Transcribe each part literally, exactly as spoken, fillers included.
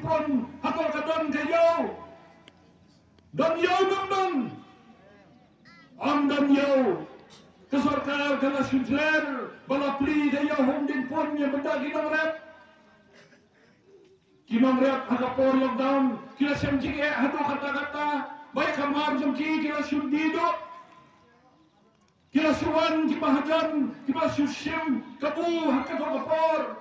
Pun hato ka don ka ïew? Don ïew, don don. Ym don ïew. Ka sorkar ka la shu jer ba la plie ka ïew Home Din Pun ïa bynta ki nongrep. Ki nongrep ha ka por lockdown ki la shem jingeh haduh katta katta. Ba ïa ka mar jong ki ki la shu die duh. Ki la shu wan ki mahajan ki la shu shim kabu ha kato ka por.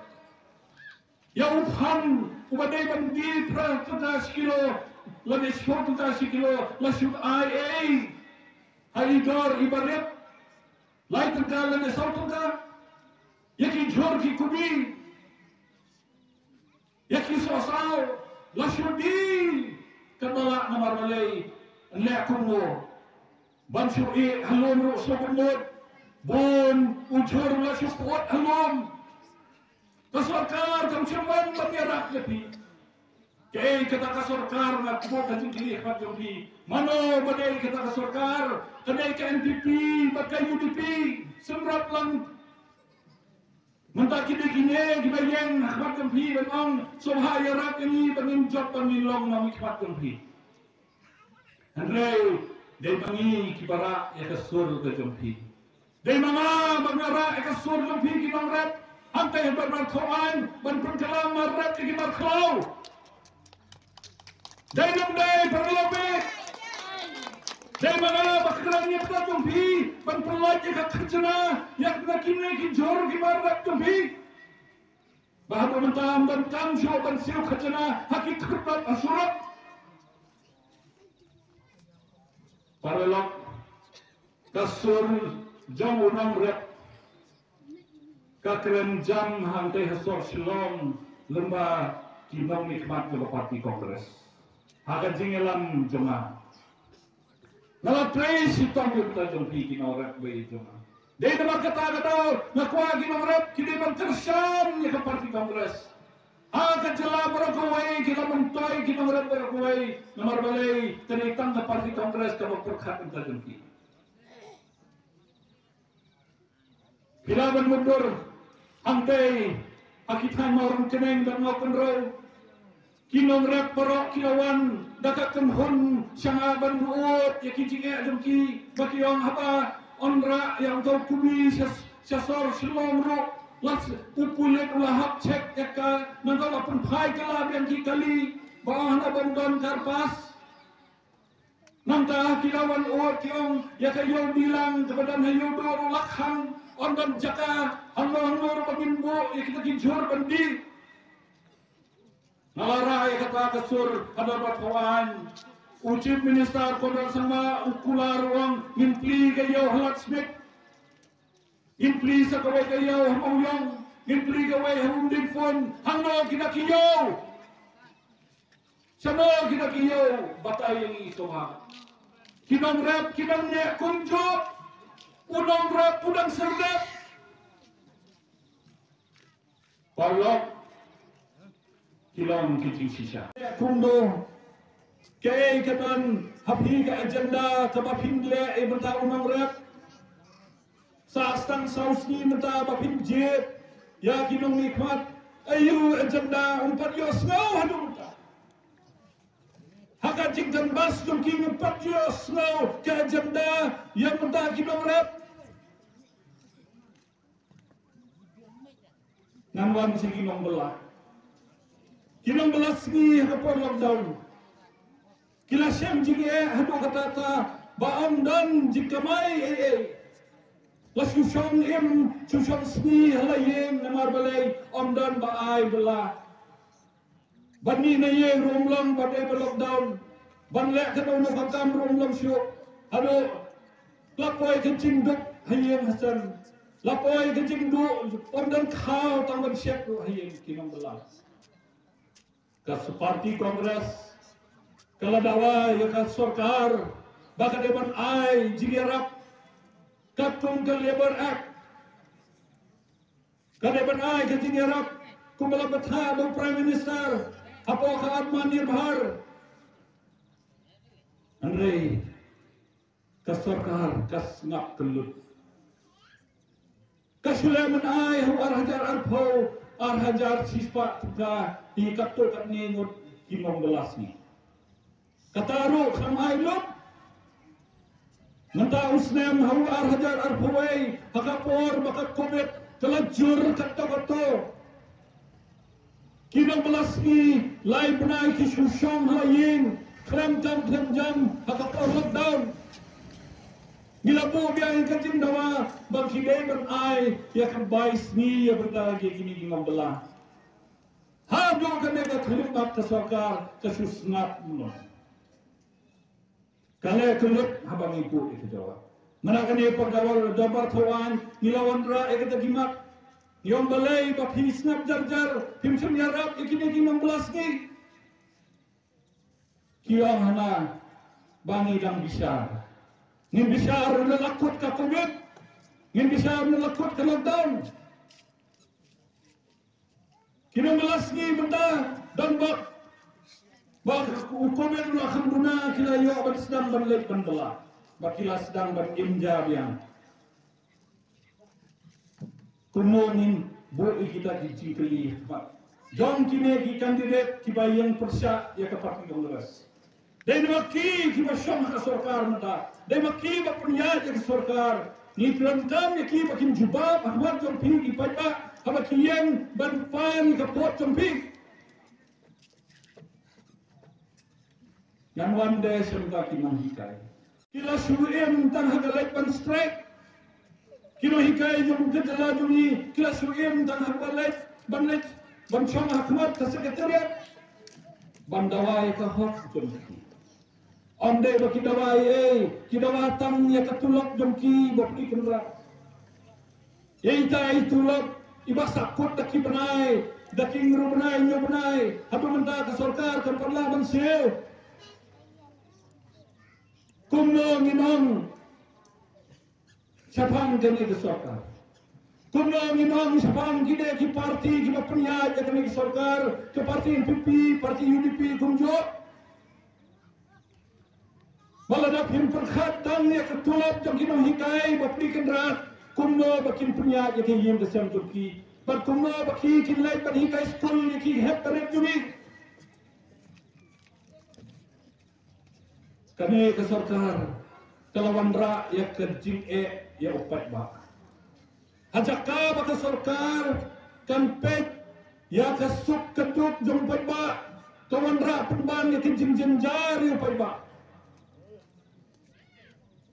Ïa u phan uba dei ban die phra tyngka shi kilo lane shiphew tyngka shi kilo la shu ai ei ha i dor iba rit. Lai tyngka lane saw tyngka. Ïa ki jhur ki kubi, ïa ki sohsaw la shu die. Katba lah namar balei? Leh kumno? Ban shu ïeh ha lum ruh sngewbha mut. Bun u jhur la shu put ha lum. Ka sorkar kam shym wan ban ïarap ïa phi. Kaei kata ka sorkar? Nga kdew ka jingkylli ha khmat jong phi. Mano ba dei kata ka sorkar? Ka dei ka N P P bad ka U D P. Sngewrap lang. Mynta ki dei kine kiba ïeng ha khmat jong phi ban ong sngewbha ïarap ïa ngi ba ngin jop ba ngin long nongmihkhmat jong phi. Hynrei dei ma ngi kiba rah ïa ka sur ka jong phi. Dei ma nga ba nga rah ïa ka sur jong phi ki nongrep. Hangta ban ban thong aiñ ban pynkylla mar rep ïa ki mar khlaw. Dei nang dei paralok bek. Dei ma nga ba kren ïa ka jong phi ban pynlait ïa ka khajna ïa ka kine ki jhur ki mar rep jong phi. Ba haba mynta ym don kam shuh ban siew khajna ha ki kyrpad ha surok. Paralok, ka sur jong u nongrep ka kren jam hangtei ha sor Shillong lem bad ki nongmihkhmat jong ka party Congress. Ha ka jingïalam jong nga, nga la trei shitom ïa ka bynta jong phi ki nongrep ba ïeit jong nga. Dei namar kata ka daw nga kwah ki nongrep ki dei ban kyrshan ïa ka party Congress. Ha ka jylla baroh kawei ki la myntoi ki nongrep baroh kawei. Namar balei? Ka dei tang ka party Congress kaba pyrkhat ïa ka bynta jong ki. Phi lah ban mutdur hangtei ha ki thaiñ Mawryngkneng bad Mawkynrew. Ki nongrep baroh ki la wan da ka kynhun sha nga ban ud ïa ki jingeh jong ki. Ba ki ong haba yn rah ïa uto u kmie sha sha sor Shillong ruh la u pulit u la hap check ïa ka. Nangta la pynphai kylla biang ki kali ba ong hana ban don kyrpad. Nangta ki la wan ot ki ong ïa ka ïew dilang kaba don ha ïew dur u la khang, ym don jaka hangno hangno ruh ba ngin buh ïa kita ki jhur ban die. Nga la rah ïa kata ka sur ha dorbar thong aiñ. U Chief Minister Conrad Sangma u kular u ong ngin plie ka ïew ha Ladysmith. Ngin plie sa kawei ka ïew ha Mawïong, ngin plie kawei ha Umdingphun. Hangno kita ki ïew? Shano kita ki ïew? Batai ïa ngi sngewbha. Ki nongrep ki dang neh kumjuh. U nongrep u dang syrdet. Paralok, ki long ki jingshisha. Kumno? Kaei ka don ha phi ka agenda kaba phin leh ïa bynta u nongrep? Sa tang saw sngi mynta ba phin jied ïa ki nongmihkhmat. Aïu agenda? Ym pat ïohsngew haduh mynta. Ha ka jingkynbas jong ki ym pat ïohsngew ka agenda ïa bynta ki nongrep. Ngan wan sha ki nongbylla. Ki nongbylla sngi ha ka por lockdown ki la shem jingeh haduh katta katta ba ym don jingkamai ei ei. La shu shong im shu shong sngi ha la ïing namar balei? Ym don ba ai bylla. Ban mih na ïing ruh ym long, ban dei ba lockdown. Ban leh kano kano ka kam ruh ym long shuh. Haduh la poi ka jingduk ha ïing ha sem. La poi ka jingduk, ym don khaw tang ban shet ruh ha ïing ki nongbylla. Ka party Congress ka la dawa ïa ka sorkar ba ka dei ban ai jingïarap katkum ka Labour Act. Ka dei ban ai ka jingïarap kumba la pynthah da u Prime Minister hapoh ka Atmanirbhar. Hynrei ka sorkar ka sngap kyllut. Ka shu leh ban ai ha u ar hajar arphew Ar hajar shispah tyngka ïa katto katne ngut ki nongbylla sngi. Kata ruh kam ai lut. Mynta u snem ha u ar hajar arphew wei, ha ka por ba ka Covid ka la jur katto katto, ki nongbylla sngi lai bnai ki shu shong ha la ïing, khlem kam khlem jam ha ka por lockdown. Ngi la buh biang ïa ka jingdawa ba ki dei ban ai ïa ka bai sngi ïa bynta ïa kine ki nongbylla. Haduh kane ka khyllipmat ka sorkar ka shu sngap noh. Ka leh ka lut haba ngi buh ïa ka jawab. Mynta kane por da wan, da bar thawaiñ ngi la wanrah ïa kata ki mat. Ngi ong balei ba phi sngap jar jar, phim shym ïarap ïa kine ki nongbylla sngi. Ki ong hana ba ngi dang bishar. Ngin bishar na la kut ka Covid. Ngin bishar na la kut ka lockdown. Ki nongbylla sngi mynta don bok. Ba u Covid u la kham duna ki la ïoh ban sdang ban leit ban bylla. Ba ki la sdang ban im ja biang. Kumno ngin buh ïa kita ki jingkylli ha khmat jong kine ki candidate kiba ïeng pyrshah ïa ka party Congress. Dei namar ki kiba shong ha ka sorkar mynta. Dei namar ki ba pynïaid ïa ka sorkar. Ngi kren kam ïa ki ba kin jubab ha khmat jong phi ki paidbah haba ki ïeng ban pan ïa ka vote jong phi. Ngan wan de sha ki nonghikai. Ki la shu im tang ha ka leit ban strike. Ki nonghikai jong ka jylla jong ngi ki la shu im tang ha ka leit ban leit ban shong ha khmat ka secretariat ban dawa ïa ka hok jong ki. Ym dei ba ki dawa ei ei, ki dawa tang ïa ka tulop jong ki Bapli Kynrad. Ïa ita i tulop iba sahkut da ki bnai, da ki hynriew bnai, hynñiew bnai, haduh mynta ka sorkar kam pat lah ban siew. Kumno ngin ong shaphang kane ka sorkar? Kumno ngin ong shaphang kine ki party kiba pynïaid ïa kane ka sorkar, ka party N P P, party U D P kumjuh? Ba lada phim pyrkhat tang ïa ka tulop jong ki nonghikai Bapli Kynrad, kumno ba kin pynïaid ïa ka ïing ka sem jong ki? Bad kumno ba ki kin leit ban hikai skul ïa ki hep barit jong ngi? Kane ka sorkar ka la wanrah ïa ka jingeh ïa u paidbah. Ha jaka ba ka sorkar kan peit ïa ka suk ka duk jong u paidbah, ka wanrah pynban ïa ka jingjynjar ïa u paidbah.